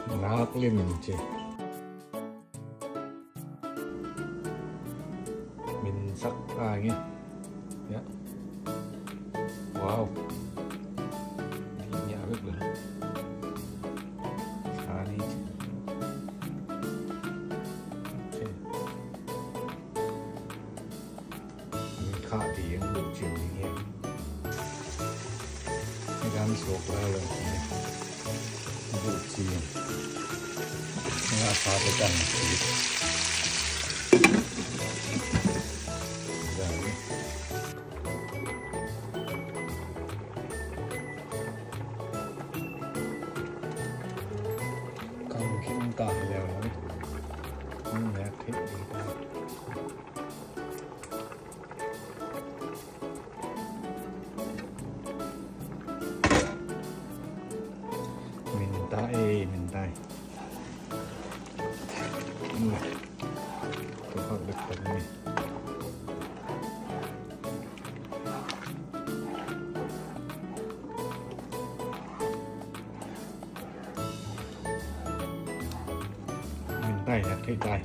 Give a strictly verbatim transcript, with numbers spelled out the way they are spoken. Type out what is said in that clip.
Nak lim ci. Min sak ta nge. Ya. Wow. Di nya bek le. Sa ni ci. Okay. Min khah ding, buh cin ding hi. Hi dan suak lai lo hi. Buh cin. Nga sa te kan ci. Dan. Kan kim ta hi leo. Min nek thei ding ta. Min ta e, min ta e. Tua khak bek tak ni. Min tai, yak thei tai.